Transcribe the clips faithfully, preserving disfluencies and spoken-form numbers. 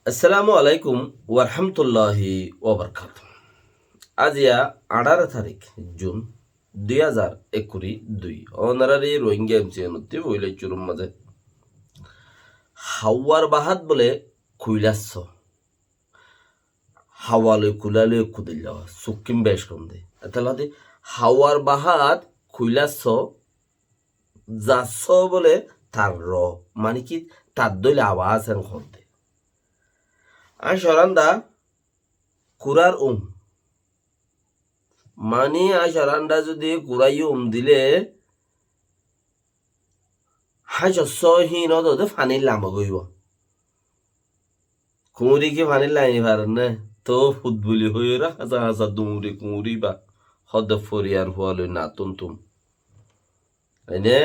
Assalamu alaikum warahmatulláhi wabarakátuhu. Aziya añçáro tarík Jun dui házar ekkuri dui. Ónorari Rohingya M C N ottí foila cúrur mazé. Hawar bahát bóle kuilassó. Hawa loi kuila loi ekku dilla, sukkin bec kom de. Etaladi hawar bahát kuilassó, zassó bóle tar ro, mani ki tar dóil awa asén hoó de. Añí coranda kurar um. Mani añí coranda zudi kuraiyó um dile, háñcossó híin ódode fanir lamok óibo. Kuñri ki fanir lami farer né? Toó fut buli hoiyóre háñsa háñsa duñri kuñri ba. Hóde foriyar fua loi natún tum. Ene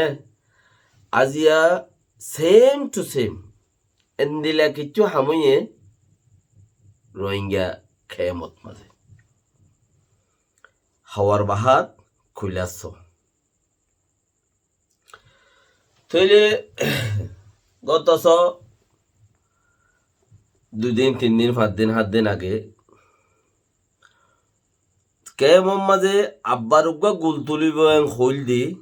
aziya same to same. Endila kiccú ham óiye Rohingya kemot mazé. Hawar bahát kuilassó. Tóile goto só dui din, tin din, fañs din, hát din age kemor mazé abbar uggúa gul tulibo en hoil de.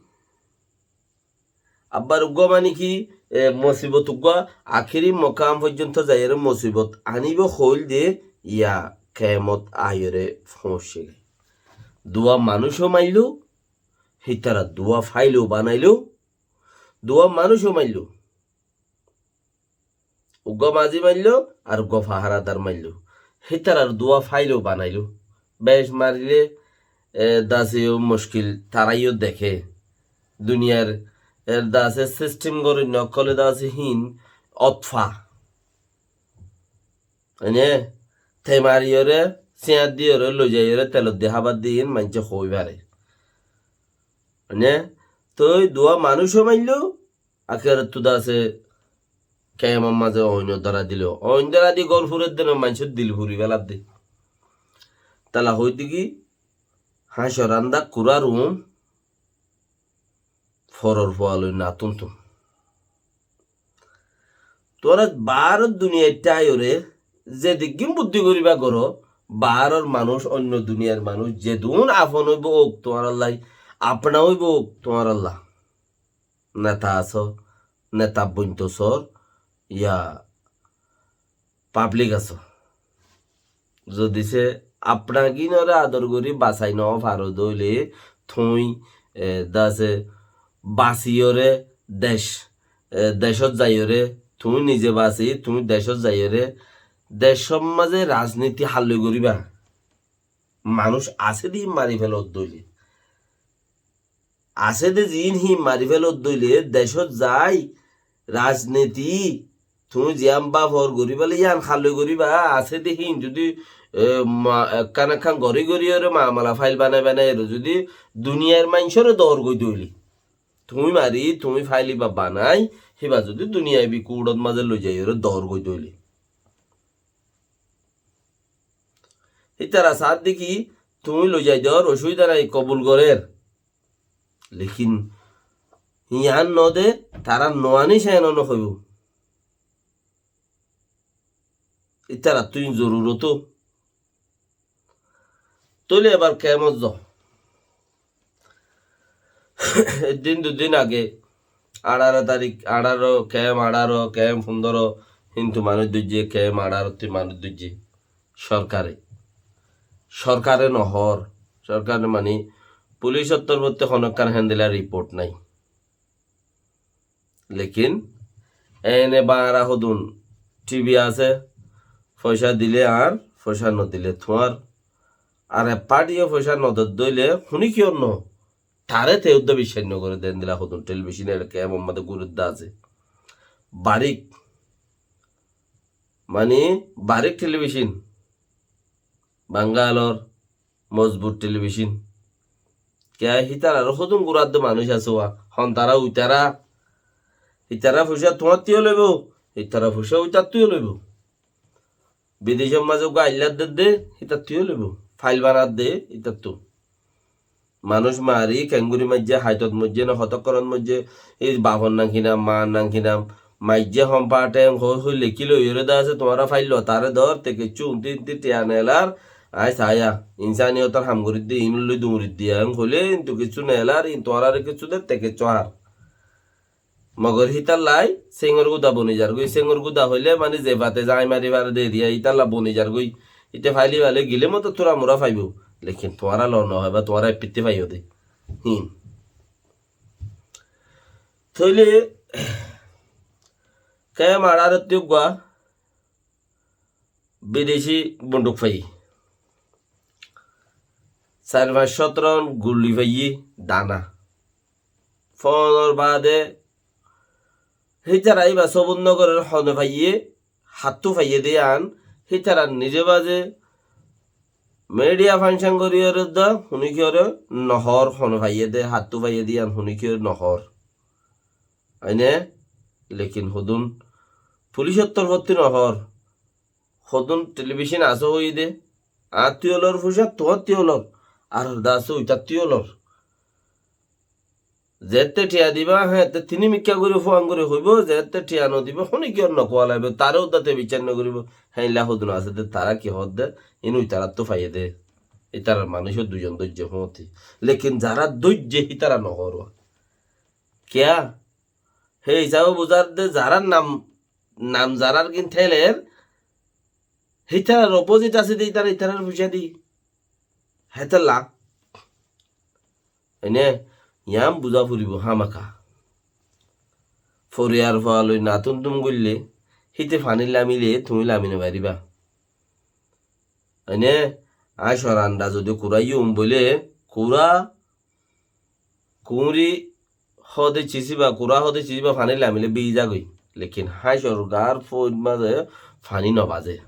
Abbar uggúa mani ki, e, mosibot uggúa akéri mokam foijjonto zaiyóre mosibot anibo hoil de, ya kemot aiyóre foóñiccé goi. Duwa manúic ó maillo, hítara duwa failo banailo, duwa manúic ó maillo. Uggúa mazi maillo, ar uggúa faharadar maillo. Hítarar duwa failo banailo. Bec marile, e, dase yó muckil, taraiyó deké. Duniyar, er dase sistem goróinna ókkole dase híin otfa. Ene, te mariyóre, siñat diyóre, loizaiyóre, telot di hábar di híin maincé hoói fare. Ene, toi duwa manúic ó maillo, akerottú dase kemor mazé oin dóra dilo. Oin dóra di gól furer de no, maincór dil furi felar de. Tala hoóidde ki, háñcor anda kurar um, foror fua loi natún tum. Tuáñra baáror duniyaittú aiyóre, ze diggín buddí goríba goró, baáror manúic, oinno duniyar manúic, zedún afon óibo óuk tuáñrallá, apna óibo óuk tuáñrallá. Neta asó, neta bointo sór, ya pablik asó. Zodi se apna gínoré ador gorí basai no faro dóile, tuñí, e, dase basiyóre dec, e, decót zaiyóre, tuñí nize basi, tuñí decót zaiyóre, decór mazé rajniti halloi goríba. Manúic asé de híin mari felot dóile. Asé de ziín híin mari felot dóile, decót zai, rajniti, tuñí ziyán bafor goríbale yían halloi goríba, asé de híin zudi, e, ma-, ekkán ekkán gorí goríyore mamala fail banai banai ere zudi duniyar maincóre dor goi dóile. Tuñí mari, tuñí fail íba banai, híba zudi duniyai bi kuçot mazé loizaiyóre dor goi dóile. Ítara saádde ki, tuñí loizai dor, ocubida nai, kobul gorér. Lekin yián node, tará noaní céno nohoibó. Ítarattú iín zorurot ó. Tóile ebar kemot zo. Eddin dudin age, añçáro tarik, añçáro, kem añçáro, kem fundoro, hintu manúic dóijje, kem añçárottú manúic dóijje. Sorkare. Sorkare nohór. Sorkare mani, pulisor torfottú honókkan héndila riport nai. Lekin ene baára hodún tibi asé, foicá dile añár, foicá nodile tuáñr. Ar ek partiye foicá nodedde óile, huní kiyór no, taré te uddá biccác nogoré de endila hodún telibicin elaka emor mazé guredde asé. Barík, mani barík telibicin, Bangalor, mozbut telibicin. Kiyá hítararé hodún guradde manúic asé wa? Hon tará uitará? Hítara foicá tuáñttú yó loibó, hítara foicá uitartú yó loibó. Bidecor mazé uggúa aillar dedde, hítartú yó loibó. Fail banadde, hítartú. Manúic mari, kengori maijje, haitot moijje, na hotokkorot moijje, ei bafor nam ki nam, maar nam ki nam, maijjé hom pathé, hoi hoi lekí loiyóre de asé, tuáñra failló, taré dór, te kessú unti unti thiañ nelar, aññí saiyá, insaniyotor ham gorídde, iín loi duñridde, en hoilé, intu kessú nelar, iín tuáñrare kessú der, te kessú ar. Mogor hítalla séngor guda boni zargói, séngor guda hoilé mani ze fate zai mari fare de eriya, hítalla boni zargói. Íte faili fale gile moto tura mura faibo. Lekin tuáñra lo no hoiba, tuáñra eppitte faiyó de. Him. Tóile ke marar tiugua bideshi bonduk faiyé. Sair fañs cót round guli faiyé dana. Fonor baade hítara íba sobut no gorer hone faiyé, hattú faiyé de yián, hítara nize baze media function gorí ore de, huni ki ore nohor hone faiyé de, hattú faiyé de yián, huni ki ore nohor. Aine, lekin hodún pulisor torfottí nohor. Hodún telibicon asé hoiyé de, añáttíyo lor fuisá, tuáñttíyo lor, ar hoddá asé uitáttíyo lor. Zeétte thiañ diba, héeñtte tini mikká gorí fuañ gorí hoibó, zeétte thiañ no diba, hone kiyór no kuwa laibo, taré uddá te biccác no goríbo, héeñlla hodún asé de, tará ki hoódde, iín uitarattú faiyé de, ítarar manúic dui zon dóijje fúañti. Lekin zará dóijje, hítara no hoór. Kiyá? Hé hísabe buzár de zarár nam, nam zarár gin théler, hítarar opposite asé de ítara, ítarar fuisá di. Hétolla. Ene, yián buzá foribó hámaka. Foriyar fua loi natún tum goille, híte fanit lamile, tuñí lami no faribá. Ene, aññí coranda zodi kuraiyum boile, kura Kuñri hóde cisíba, kurá hóde cisíba faní lamile bíyi zagói. Lekin háñcor gaár fóit mazé faní nobazé.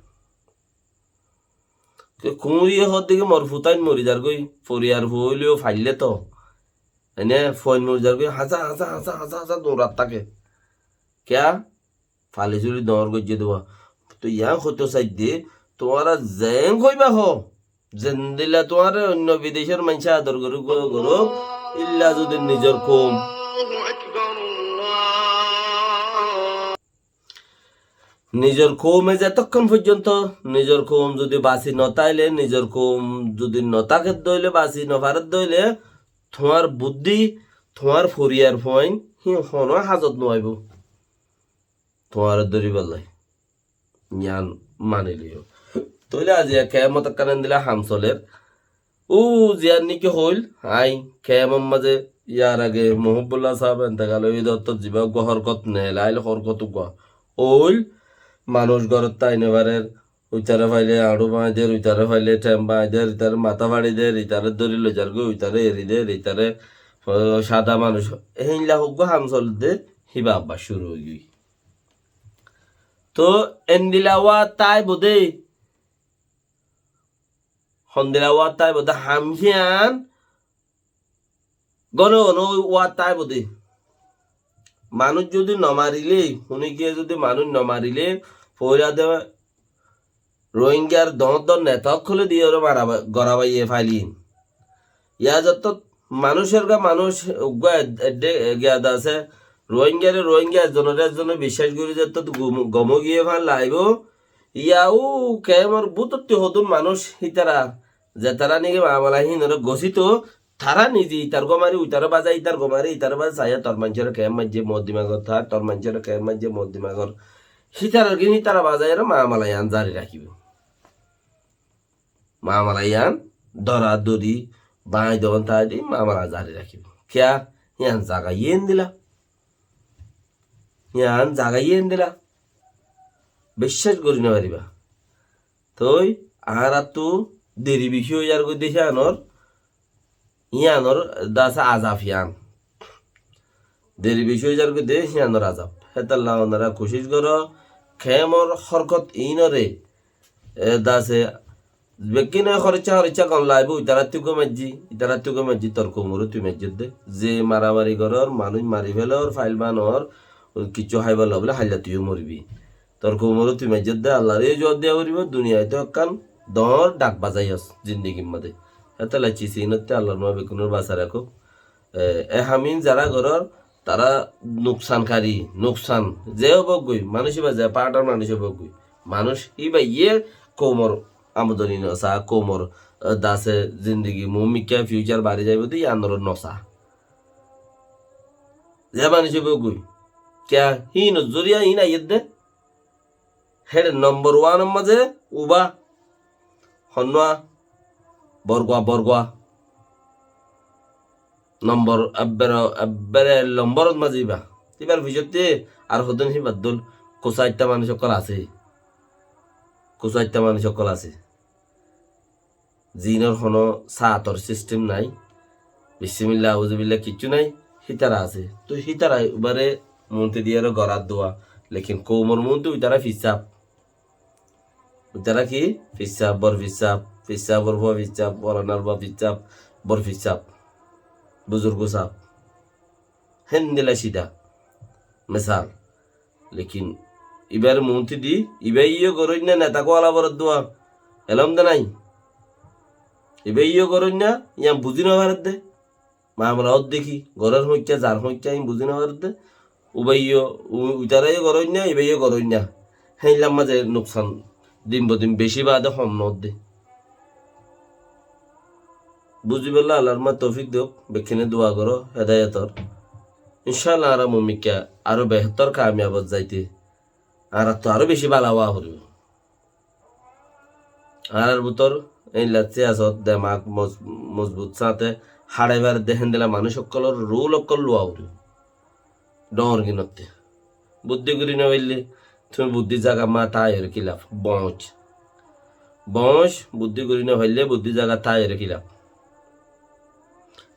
Te kuñri hóde ki mor futáin mori zargói, foriyar fua óileyo faillé to. Ene fuain mori zargói, hañsá, hañsá, hañsá, hañsá, hañsá duñrat táke. Kiyá? Fali suli doñr goijjé de uwá. Toi yián hoito saidde, tuáñra zeén hoiba ho, zendilla tuáñre oinno bidecor maincé ador gorók, gorók, illa zudi nizor koum, nizor koume zetokkon foijjonto, nizor koum zudi basi no táile, nizor koum zudi no táke de óile, basi no fare de óile, tuáñr buddí, tuáñr foriyar fuain, hí hono hazot no aibo. Tuáñre dóribolla. Yián mani loiyo. Tóile aziya kemot ekkán endilla ham soler. Ó ziyán niki hoil, aññí kemot mazé yar age Muhibullah sáb entegal óiye de ottót ziba uggúa horkot nelail horkot uggúa. Óil manúic górot táki no farer, uitare faile añçú báñgi der, uitare faile theng báñgi der, itare matá fáçi der, itare dóri loi zargói, uitare eri der, itare, ó, sada manúic. Héinla uggúa ham soler de, híba abbar cúru óigiyoi. Toh endilla wát táibo de, hondilla wát táibo de, ham híyan góno góno wát táibo de. Manúic zudi no marile, húni giyé zudi manúic no marile, foila de Rohingyar doñr doñr neta ókkole diyore mara ba-, gora baiye failin. Yá zottót manúicorgá manúic uggúa ed-, edde giyada asé. Rohingyare Rohingya, ezzonoré ezzone biccác gorí zottót gom-, gom ói giyé fán laibo. Yá ó kemor bútotti hodún manúic hítara, zetará niki mamala híinore gosíto, tará nize itar gó mari, uitaré bazai, itar gó mari, itaré bazai, saiyá tor maincóre kem maijjé, mor dimagor thár, tor maincóre kem maijjé, mor dimagor. Hítarar gin hítara bazai ere mamala yián zari rakíbo. Mamala yián dora dori, báñgi don tádi mamala zari rakíbo. Kiyá? Yián zaga yián dila. Yián zaga yián dila. Biccác gorí no fariba. Toi añárattú deri bicí ói zargói de híyanor, híyanor dase azab híyan. Deri bicí ói zargói de híyanor azab. Hétalla onora kucíc goró, kemor horkot iínore, e, dase bekkíne horiccá horiccá gon laibo, itarattú gó maijjí, itarattú gó maijjí, tor koumoré tui maijjós de. Ze maramari gorór, manúic mari felór, fail banor, kiccú háibar lobole háilla tuiyó moribi. Tor koumoré tui maijjós de, Allaré zuab diya foribo, duniyait ekkán doñr dhak bazaiyós zindigir mazé. Hétalla cis iínottú Allar mara bekkúnor basa rakók. E, e ham iín zará gorór, Tará nuksankari, nuksan, ze óbok goi, manúic íba ze partar manúic óbok goi. Manúic íbaye koumor amodoni nosá, koumor, eh, dase zindigi muúmikká fiucar bari zaibou de yíanor nosá. Ze manúic óbok goi. Kiyá híinor zoriya híin aiyér de. Héçe nombor wanor mazé uba. Honnúa? Borgua, borgua. Nombor ebbere, ebbere lomborot mazé íba. Íbar ficotte ar hodún híbar dol kusa itta manúic ókkol asé. Kusa itta manúic ókkol asé. Ziínor honó saator sistem nái, bismillah, auzubilla kiccú nái, hítara asé. Toi hítara ibáre muúntu diyére gorát dua, lekin koumor muúntu uitará fissaf. Uitará ki? Fissaf, bor fissaf, fissafór fua fissaf, folanar fua fissaf, bor fissaf, buzurgu saf. Héndilla cída. Mesal. Lekin ibár muúntu di, ibáye yó goróinna neta kuala boroddúa. Elóm de nái. Ibáye yó goróinna, yián buzí nofaredde. Mamela ódde ki, gorór hoikká, zar hoikká, yián buzí nofaredde. Ubaye yó, u-, uitará yó goróinna, ibáye yó goróinna. Héinlar mazé nuksan din bodin beci baade hom noódde. Buzibálla Allar ma toufik douk, bekkúne dua goró, hedayotor. Incállah añára muúmikká aró behétor kamiyabot zaite, añárattú aró beci bála ówa foribó. Añárar bútor éilla siyasot, demak moz-, mozbut sáñte háçai faredde héndilla manúic ókkolor rul ókkol luwa foribó. Dhoóñr ginotte. Buddí gorí nofaillé, tuñí buddír zagat ma táiyore ki laf? Boóñc. Boóñc, buddí gorí nofaillé, buddír zagat táiyore ki laf?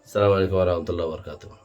Assalamu alaikum warahmatullahi wabarakatuhu.